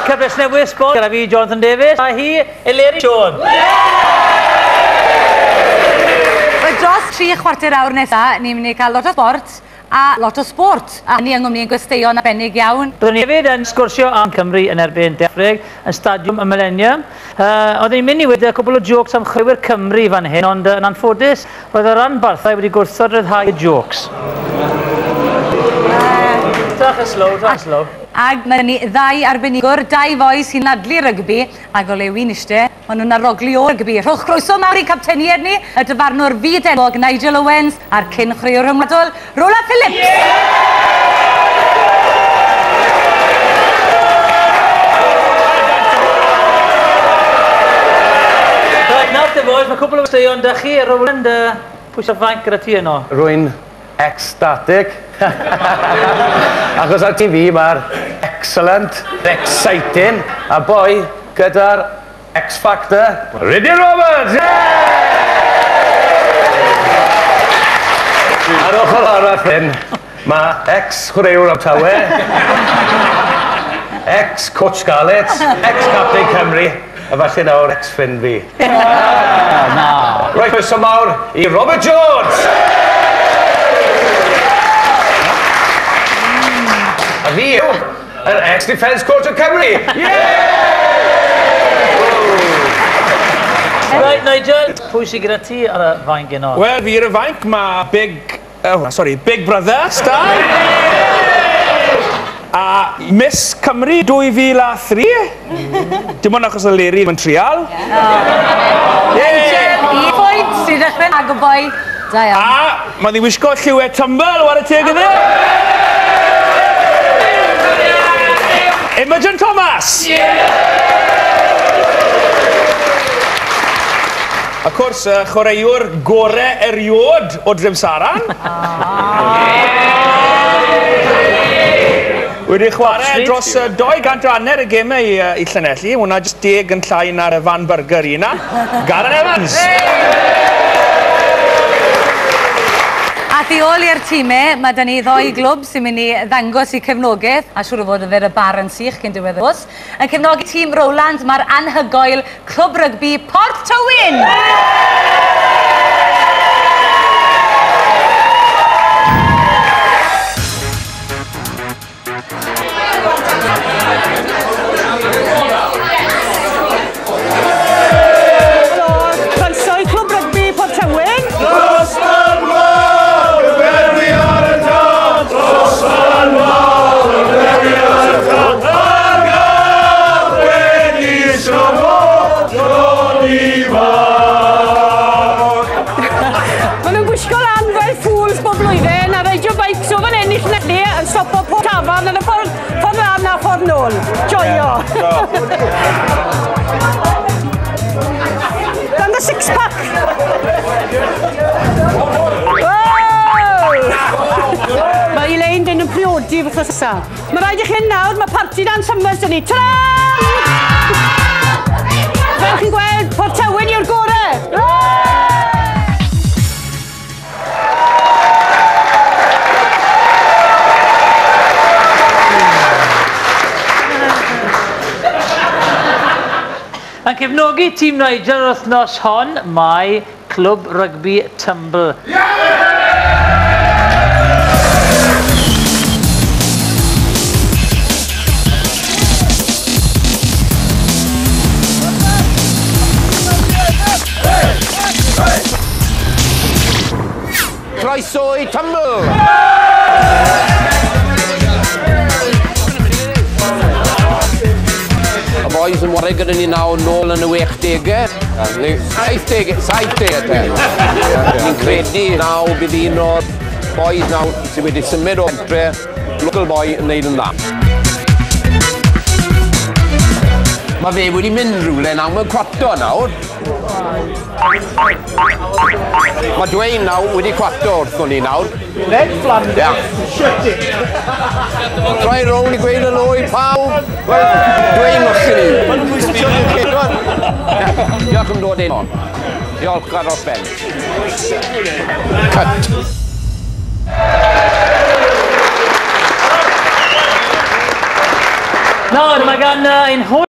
Cyfres newydd sbon gyda fi Jonathan Davies a hi Eleri Siôn. Wel dros 3/4 awr nesa ni'n mynd i cael lot o sport a lot o sport. A ni yng nghwmni ein gwesteion arbennig iawn. Byddwn ni hefyd yn sgwrsio am Cymru yn erbyn De Affrig yn Stadiwm y Millennium. Oedden ni'n mynd i weud cwpl o jôcs am chwaraewyr Cymru fan hyn, ond yn anffodus roedd y ranbarthau wedi gwrthod rhyddhau y jôcs. Trach yn slow, trach yn slow. Ag mae ni ddau arbenigwr, dau foi sy'n ladlu rygbi, ag o le wy'n iste, maen nhw'n arogli o rygbi. Rhowch groeso mawr i'n capteniaid ni, y dyfarnwr fyd enwog Nigel Owens a'r cyn chwaraewr rhyngwladol Roland Phillips. Right, nawr te boys, mae cwpl o westeion 'da chi. Roland, pwy sy'n fainc gyda ti yno? Rwy'n ecstatic. Achos ar TV mae'r excellent, exciting, a boi gyda'r X Factor, Rhydian Roberts! Yeah! Ar ochr arall hyn, mae ex-chwaraewr Abertawe, ex-coach Scarlets, ex-captain Cymru, a falle nawr ex-ffrind fi. Na. Reit, croeso mawr i Robert Jones! A fi yw yr ex-defence coach o Cymru! Yeah! Right, Nigel, pwy sydd gyda ti ar y fainc heno? Wel, fi ar y fainc, mae Big... Oh, sorry, Big Brother star. A Miss Cymru 2003. Dim ond achos Eleri yn trial. Nigel, un pwynt sy'n dechrau'n agor boi. Da iawn. A mae ddi wisgo lliwiau Tumble, ware teg iddi. Imogen Thomas! Of course, chwaraewr gore eriod o Drefsaran. Wedi chwarae dros 250 y gemau i Llanelli. Hwna jyst 10 yn llai na'r Van Burger un na. Gareth Evans! A tu ôl i'r tîmau, mae 'da ni ddoi glwb sy'n mynd i ddangos eu cefnogaeth, a siŵr o fod yfed y bar yn sych cyn diwedd y bws. Yn cefnogi tîm Roland, mae'r anhygoel Clwb Rygbi Porth Tywyn! Helo, croeso i Clwb Rygbi Porth Tywyn. Dros y wal, y berwi ar y tân, dros y wal, y berwi ar y tân, ar gael wedi symud, Johnny Fach. Maen nhw'n gwisgo lan fel fools bob blwyddyn a reidio bikes o fan hyn i Llanelli yn stopo pob tafarn yn y ffordd lan a ffordd nôl. Joio! Dan the six pack! Wow! Mae Elaine dyn yn priodi wythnos nesa. Mae rhaid i chi fynd nawr, mae parti dan Summers dyn ni. Ta-ra! Fel chi'n gweld, Porth Tywyn yw'r gore! Yn cefnogi tîm Nigel yr wythnos hon, mae Clwb Rygbi Tumble. Croeso i Tumble! Y boys yn ware gyda ni nawr nôl yn y 60au. Neu 70au, 70au te. Ni'n credu nawr bydd un o'r boys nawr sydd wedi symud o pentre, local boy, yn neud yn dda. Mae fe wedi mynd rhywle nawr, mae'n cwato nawr. Mae Dwayne nawr wedi cwato wrthon ni nawr. Ned Flanders, yeah. Shut it! Troi rownd i gweud helo i pawb. Wel, Dwayne wrthyn ni. Diolch am dod in. Diolch ar dros ben. Cut. Nawr, mae gan ein holl